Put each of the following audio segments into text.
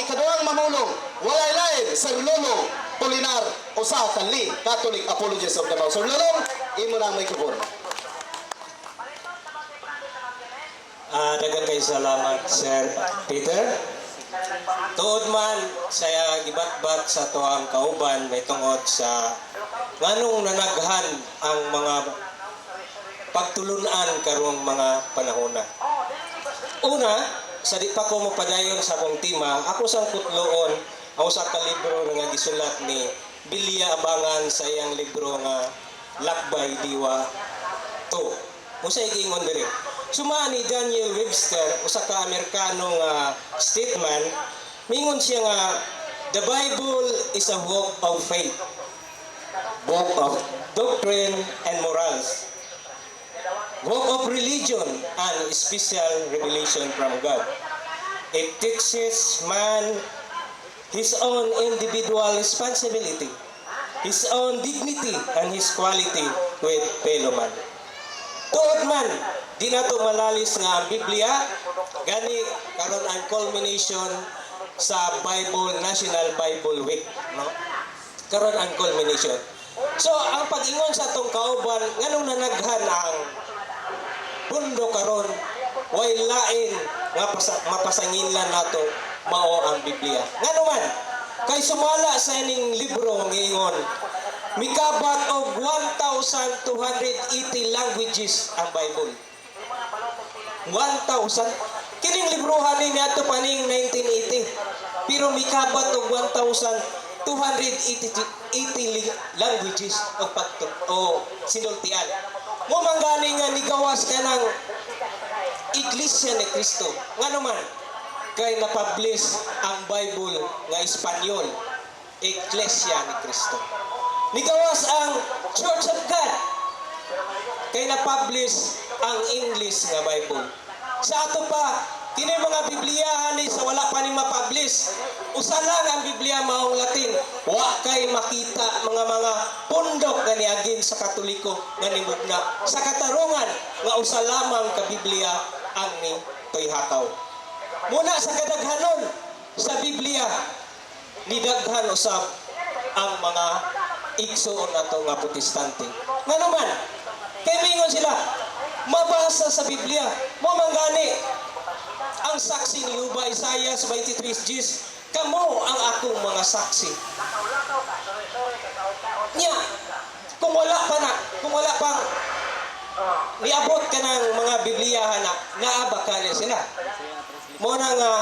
ikaduhang mamulong, walay lain, Sir Lolo Polinar, usa ka lay Catholic Apologist of Davao. Sir Lolo, imo na ang microphone. Daghan kay salamat, Sir Peter. Tuod man saya gibatbat sa tuang kauban may tungod sa nganong nanaghan ang mga pagtulunan karong mga panahona. Una, sa di pa ko mopadayon sa akong tema, ako sang kutloon ang usa ka libro nga gisulat ni Bilya Abangan sa iyang libro nga Lakbay Diwa 2. Unsay giingon diri? Suma ni Daniel Webster, usa ka Amerikano nga statesman, mingon siya nga the Bible is a book of faith, book of doctrine and morals, book of religion and special revelation from God. It teaches man his own individual responsibility, his own dignity, and his equality with fellow man. Tuod man, di nato malalis nga ang Biblia, gani karon ang culmination sa Bible National Bible Week, no? Karon ang culmination. So, ang pag-ingon sa atong kauban, nganong nanaghan ang pundo karon, way lain nga mapasanginlan nato mao ang Biblia. Ngano man, kay sumala sa ining libro ngiingon, mikabat og 1,280 languages ang Bible. 1,000. Kining librohan ni niadto pa ning 1980. Pero mikabat og 1,280 languages o pagtut o sinultian. Mo man gani nga nigawas kanang Iglesia ni Cristo. Ngano man, kay na-publish ang Bible nga Espanyol, Iglesia ni Cristo. Nigawas ang Church of God kay na-publish ang English nga Bible. Sa ato pa, kini mga Bibliyahan ni sa wala pa ni ma-publish. Usa lang ang Biblia, maong Latin. Wa kay makita mga pundok nga niagin sa Katoliko nga nimugna sa katarungan nga usa lamang ka Biblia ang ni hakaw. Muna sa kadaghanon sa Biblia, nidaghan usab ang mga igsoon nato nga Protestante. Ngano man, kay mingon sila, mabasa sa Biblia. Mo man gani ang saksi ni Jehova, Isaiah 23:10, "Kamo ang akong mga saksi." Nya, kung wala pa na, kung wala pang niabot ka ng mga Bibliyahan na, naa ba ka ni sila? Mo na nga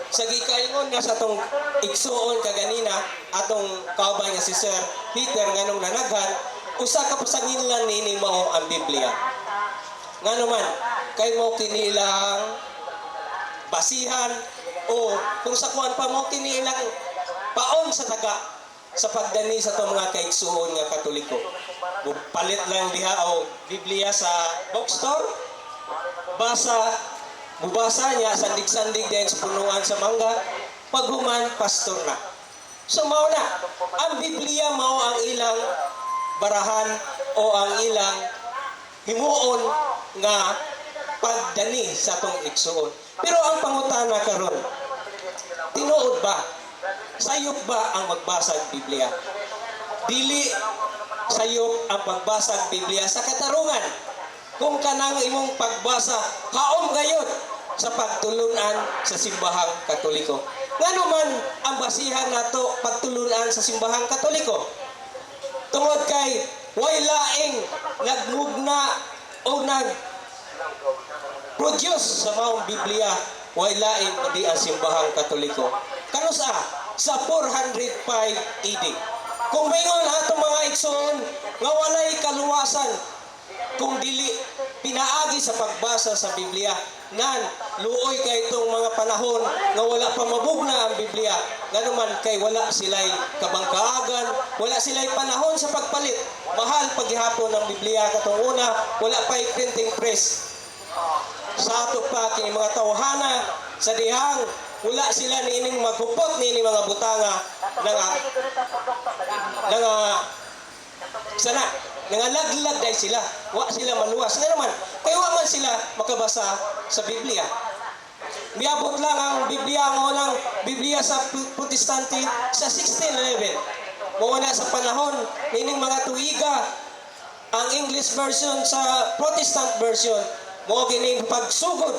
sa gikaingon nga sa atong igsuon kaganina, atong kauban nga si Sir Peter, nganong nanaghan, usa ka pasanginlan niini mao ang Biblia. Ngano man, kay mo kinilang basihan o kung sa kuan pa mo kinilang paon sa taga sa pagdani sa itong mga kaigsuon nga Katoliko. Palit lang diha o Biblia sa bookstore, basa, mubasa niya, sandig-sandig din sa punuan sa mangga, paghuman, pastor na. So mao na, ang Biblia mao ang ilang barahan o ang ilang himuon nga pagdani sa atong igsuon. Pero ang pangutana karon, tinuod ba? Sayop ba ang magbasag Biblia? Dili sayop ang pagbasag Biblia sa katarungan. Kung kanang imong pagbasa, haom gayod sa pagtulunan sa simbahang Katoliko. Ngano man ang basihan nato pagtulunan sa simbahang Katoliko? Tungod kay way laing nagmugna o nag produce sa maong Biblia, way laing kundi ang simbahang Katoliko. Kanusa? Sa 405 AD. Kung maingon atong mga igsoon nga walay kaluwasan kung dili pinaagi sa pagbasa sa Biblia, nan luoy kay itong mga panahon nga wala pa mabugna ang Biblia. Ngano man, kay wala sila'y kabangkaagan, wala sila'y panahon sa pagpalit. Mahal paghihapon ng Biblia katong una, wala pa printing press. Sa ato pa kini mga tawhana sa dihang wala sila niining maghupot niini mga butanga nga sana nangalaglag dahil sila wa sila maluwas. Nga naman kay wa man sila makabasa sa Biblia. Miabot lang ang Biblia, ang unang Biblia sa Protestante sa 1611. Mao na sa panahon nining mga tuiga, ang English version sa Protestant version mao kining pagsugod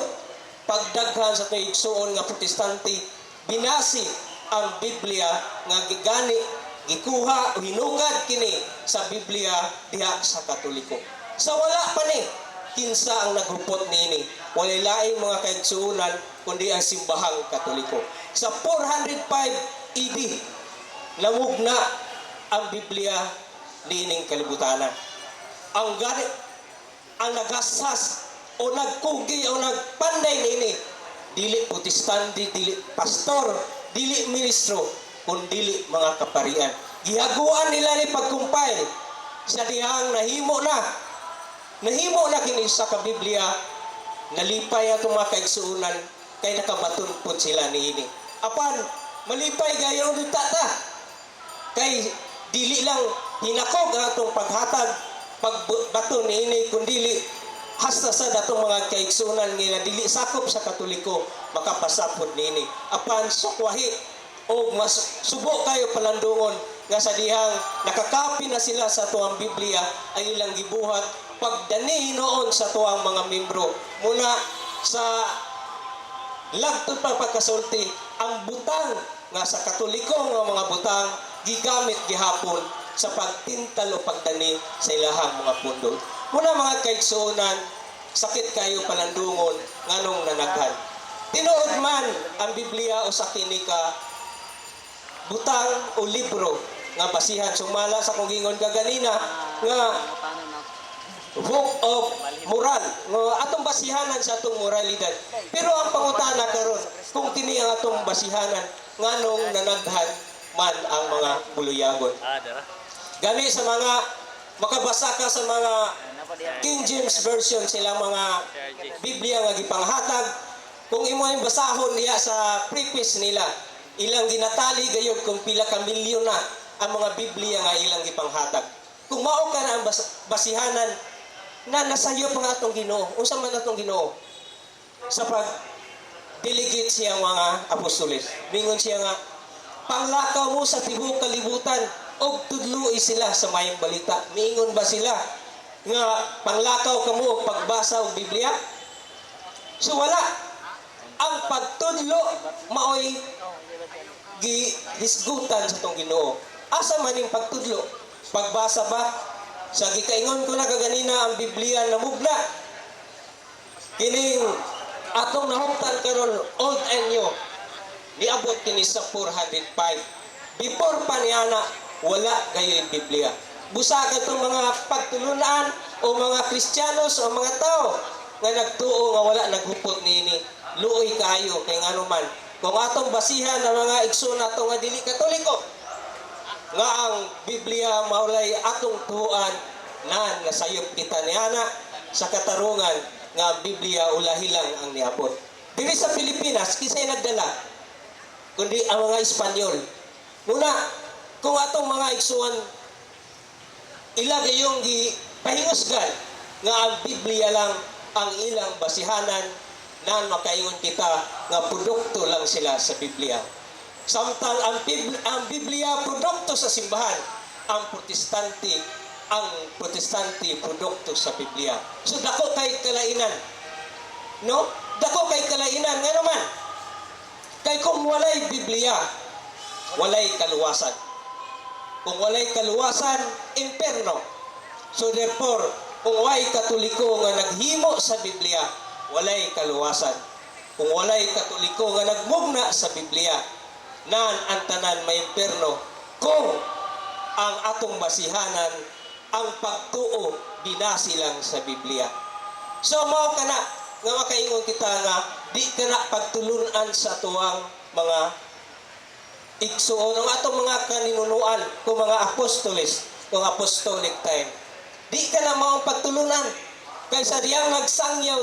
pagdaghan sa tuig igsuon nga Protestante, binasi ang Biblia nga gigani gikuha o hinugad kini sa Biblia diha sa Katoliko. Sa wala pa ni, kinsa ang naghupot niini? Walay laing, mga kaigsuonan, kundi ang Simbahang Katoliko. Sa 405 AD, namugna ang Biblia niining kalibutanan. Ang gani ang nagasas o nagkugi o nagpanday niini, dili Protestante, dili pastor, dili ministro, kundili mga kaparian. Gihaguan nila ni pag-compile sa dihang nahimo na kini sa ka Biblia. Nalipay atong mga kaigsuonan kay nakabaton pod sila niini. Apan malipay gayon ta ta kay dili lang hinakog ang atong paghatag, pagbaton niini, kundili hasta sa datong mga kaigsuonan nga dili sakop sa Katoliko makapasapod niini. Apan sukwahi o mas subo kayo palandungon nga sa dihang nakakapi na sila sa tuang Biblia ay ilang gibuhat pagdani noon sa tuang mga membro. Muna sa lagtod pa pagkasulti, ang butang nga sa Katoliko nga mga butang gigamit gihapon sa pagtintal o pagdani sa ilahang mga pundo. Muna, mga kaigsuonan, sakit kayo palandungon nganong nanaghan. Tinuod man ang Biblia o sa kini ka butang o libro nga basihan, sumala sa kong gingon kaganina nga book of moral nga atong basihanan sa atong moralidad. Pero ang pangutana karon, kung kini ang atong basihanan, nganong nanaghan man ang mga buluyagon? Ah, dara. Gani sa mga makabasa ka sa mga King James Version, silang mga Biblia nga gipanghatag, kung imo ang basahon niya sa preface nila, ilang ginatali gayud kung pila ka milyon na ang mga Biblia nga ilang gipanghatag. Kung mao ka na ang basihanan na nasayo pa nga atong Ginoo, unsa man atong Ginoo sa pag delegate siya mga apostoles, mingon siya nga panglakaw mo sa tibuok kalibutan og tudloi sila sa mayong balita. Miingon ba sila nga panglakaw kamo og pagbasa og Biblia? So wala. Ang pagtudlo maoy gihisgutan sa tong Ginoo. Asa man yung pagtudlo? Pagbasa ba? Sa gikaingon ko na kaganina, ang Biblia namugna. Kining atong nahuptan karon, Old and New, niabot kini sa 405. Before pa niana, wala gayoy Biblia. Busa katong mga pagtulunan o mga Kristiyanos o mga tao nga nagtuo nga wala naghupot niini, luoy kaayo kay ngano man, kung atong basihan ang mga igsoon nato nga dili Katoliko nga ang Biblia maulay atong tuan, na nasayop kita niana sa katarungan nga ang Biblia ulahi lang ang niabot. Diri sa Pilipinas, kinsay nagdala kundi ang mga Espanyol? Muna, kung atong mga igsuon ila gayong gipahingusgan nga ang Biblia lang ang ilang basihanan, na makaingon kita nga produkto lang sila sa Biblia. Samtang ang Biblia produkto sa simbahan, ang Protestante produkto sa Biblia. So dako kay kalainan. No? Dako kay kalainan nga naman. Kay kung walay Biblia, walay kaluwasan. Kung walay kaluwasan, imperno. So therefore, kung walay Katoliko nga naghimo sa Biblia, walay kaluwasan. Kung walay Katoliko nga nagmugna sa Biblia, nan ang tanan may imperno. Kung ang atong basihanan, ang pagtuo binasi lang sa Biblia. So mao kana nga makaingon kita nga di kana pagtulunan sa tuwang mga igsuon ang atong mga kaninunuan kung mga apostoles, kung apostolic time. Di ka na maong pagtulunan kaysa diyang nagsangyaw.